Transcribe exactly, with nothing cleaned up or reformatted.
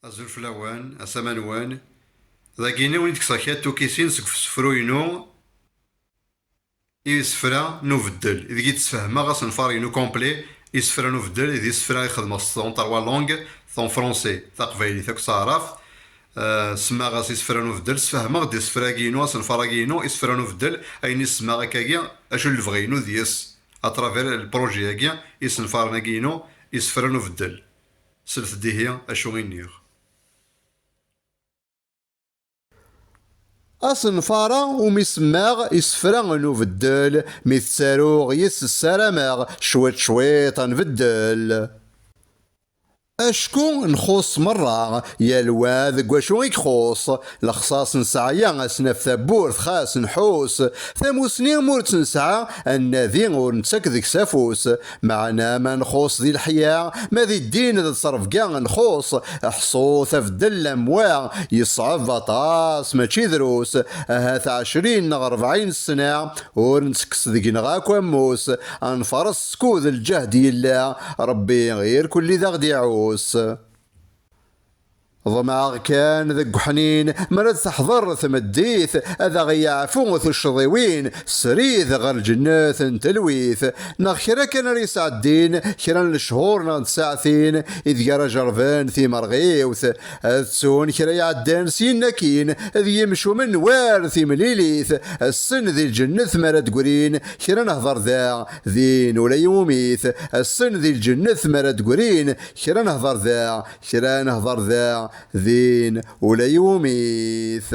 Azul fell-awen, asama-nwen. Dagi-ni win i d-kkseɣ kra n tukisin seg usefru-inu, Isefra n ubeddel, ideg i d-sfehmeɣ asenfar-inu complet. Isefra n ubeddel d isefra i xedmeɣ s trois langues, en français, taqbaylit akked taɛrabt. Eh, semmaɣ-as isefra n ubeddel, sfehmeɣ-d isefra-agi-inu, asenfar-agi-inu, isefra n ubeddel, ayen i semmaɣ akkagi, acu n lebɣi-inu deg-s, à travers le projet-agi, isenfaren-agi-inu, isefra n ubeddel. Slet-d ihi acu i nniɣ. Asenfar-a umi semmaɣ isefra n ubeddel, mi t-ttaruɣ yis-s ssarameɣ cwiṭ cwiṭ ad nbeddel. Acku nxuṣṣ merra, yal wa deg wacu i ixuṣṣ. Lexṣaṣ n sseɛya, ad s-naf tawwurt, xas nḥus. Tamusni m'ur tt-nesɛa, ad nnadi ur nettak deg-s afus. Meɛna ma nxuṣṣ di leḥya, ma di ddin d ttrebga nxuṣṣ. Ḥṣut abeddel am wa, yeṣɛeb aṭas, mačči drus. Ahat ɛecrin neɣ rebɛin ssna, ur nettekkes deg-neɣ akk ammus. Ad nfaṛes skud lǧehd yella, Ṛebbi irkelli d aɣ-d-iɛuss. Ḍemɛeɣ kan deg uḥnin, mi ara d-teḥḍer tmeddit, ad aɣ-yeɛfu tuccḍiwin, srid ɣer lǧennet n telwit. Neɣ kra kan ara yesɛeddin, kra n lechur neɣ n tsaɛtin, ideg ara jerben timerɣiwt. Ad ttun kra iɛeddan syin akkin, d yimcumen war timlilit. Assen di lǧennet mi ara d-grin, kra nehder da, din ula yiwumi-t. Assen di lǧennet mi ara d-grin, kra nehder da, kra nehder da, din ula yiwumi-t.